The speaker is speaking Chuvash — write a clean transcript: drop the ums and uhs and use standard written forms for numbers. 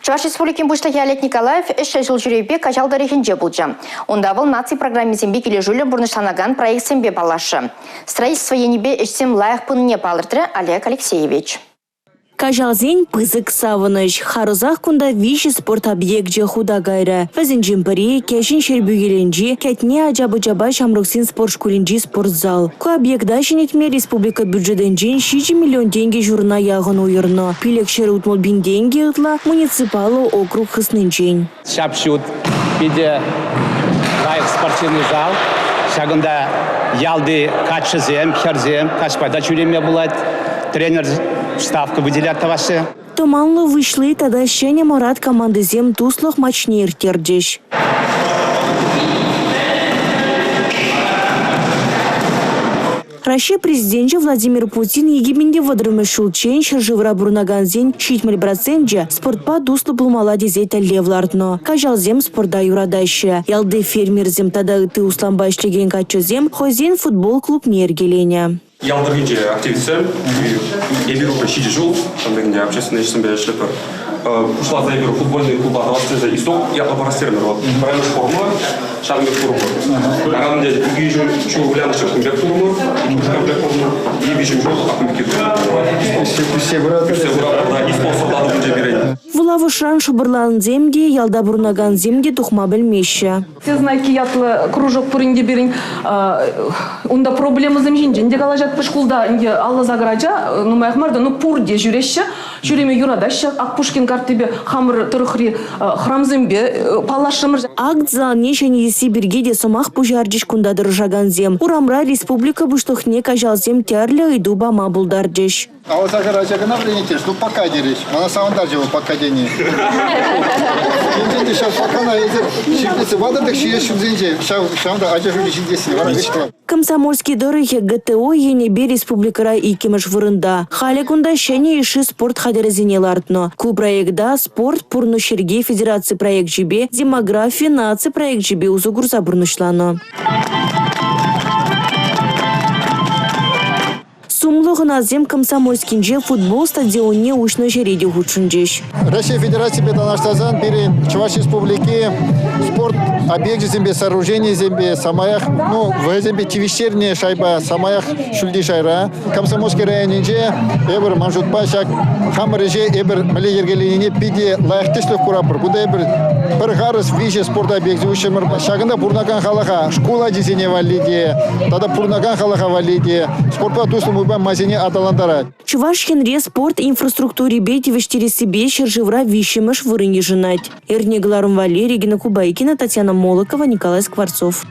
Чӑваш Республикин Пуҫлӑхӗ Олег Николаев ӗҫлӗ ҫул ҫӳревпе Каҫал тӑрӑхӗнче пулчӗ. Унта вӑл наци программисемпе килӗшӳллӗн пурнӑҫланакан проектсемпе паллашрӗ. Строительство енӗпе ӗҫсем лайӑх пынине палӑртрӗ Олег Алексеевич. Каҫалсен пысӑк савӑнӑҫ. Харӑсах кунта виҫӗ спорт объекчӗ хута кайрӗ. Вӗсенчен пӗри – Кӗҫӗн Ҫӗрпӳелӗнчи Кӗтне ача-пӑчапа ҫамрӑксен спорт шкулӗнчи спортзал. Ку объекта ҫӗнетме республика бюджетӗнчен 7 миллион тенкӗ ҫурӑна яхӑн уйӑрнӑ. 560 пин тенкӗ ытла муниципаллӑ округ хыснинчен. Ҫап-ҫут, питӗ лайӑх спортивный зал. Ҫакӑнта ялти каччӑсем, хӗрсем каҫпа та ҫӳреме пулать. Тренер ставка выделять тӑваҫҫӗ. Тӑманлӑ Выҫли тата Ҫӗнӗ Мӑрат командисем туслӑх матчне ирттерчӗҫ. Раҫҫей Президенчӗ Владимир Путин 2030-мӗш ҫулччен ҫӗршывра пурӑнакансен 70 проценчӗ спортпа туслӑ пулмалла тесе тӗллев лартнӑ. Каҫалсем спорта юратаҫҫӗ. Ялти фермерсем тата ытти услампа ӗҫлекен каччӑсем хӑйсен футбол клубне йӗркеленӗ. Ял тӑрӑхӗнче активистсем, эпир уже ҫичӗ ҫул ӗнтӗ общественнӑй ӗҫсемпе ӗҫлетпӗр. Пуҫласа эпир футбольный клуба тӑвас тесе исток ятлӑ парас терӗмӗр. Вот пӗрремӗш форма ҫавӑн пек турӑмӑр. Кайран ӗнтӗ икӗ ҫул вылянӑччӗ кун пек турӑмӑр, иккӗмӗш комплект пулнӑ, и виҫӗм ҫул акӑн пекки турӑмӑр. Ӳссе пыратӑр. Ӳссе пыратӑр, да, и спонсор та тупӑнчӗ пирӗн. Вулавӑшран шӑпӑрлансем те, ялта пурӑнакансем те тухма пӗлмеҫҫӗ. Всезнайки ятлӑ кружок пур ӗнтӗ пирӗн. Унта проблемӑсем ҫинчен те калаҫатпӑр шкулта. Ӗнтӗ 58 ача, нумаях мар та, но пурте ҫӳреҫҫӗ, ҫӳреме юратаҫҫӗ. Ак Пушкин карттипе хамӑр тӑрӑхри храмсемпе паллашрӑмӑр. Акт залне ҫӗнетесси пирки те сӑмах пуҫарчӗҫ кунта тӑрӑшакансем. Урамра республика Пуҫлӑхне каҫалсем тӗрлӗ ыйту пама пултарчӗҫ. 58 ача кӑна вӗренеттерӗҫ, ну пока терӗҫ. Мана савӑнтарчӗ вӑл пока тени. Енчен те ҫав покана эсир ҫирӗплетсе ватӑр-тӑк ҫитес ҫулсенче ҫав ҫавӑнта ача шучӗ ҫитесси вара веҫ тӑвать. Комсомольски тӑрӑхӗ ГТО енӗпе республикӑра иккӗмӗш вырӑнта. Халӗ кунта ҫӗнӗ йышши спорт хатӗрӗсене лартнӑ. Ку проекта «Спорт пурнӑҫ йӗрки» федераци проекчӗпе «Демографи» наци проекчӗпе усӑ курса пурнӑҫланӑ. Сумлӑ хӑнасем Комсомольскинче футбол стадионне уҫнӑ ҫӗре те хутшӑнчӗҫ. Раҫҫей Федерацийӗпе танлаштарсан пирӗн Чӑваш Республики спорт объекчӗсемпе, сооруженийӗсемпе самаях, ну, вӗсемпе тивӗҫтернӗ шайпа самаях ҫӳлти шайра. Комсомольски районӗнче эпир, ман шутпа, ҫак хамӑр ӗҫе эпир мӗнле йӗркеленине питӗ лайӑх тӗслӗх куратпӑр. Кунта эпир пӗр харӑс виҫӗ спорт объекчӗ уҫрӑмӑр. Ҫакӑнта пурӑнакан халӑха, шкул ачисене валли те, тата пурӑнакан халӑха валли те спортпа туслӑ майпа майсене аталантарать. Чӑваш Енре спорт инфраструктурипе тивӗҫтерессипе ҫӗршывра виҫҫӗмӗш вырӑн йышӑнать. Эрне кӑларӑм валли Регина Кубайкина, Татьяна Молокова, Николай Скворцов.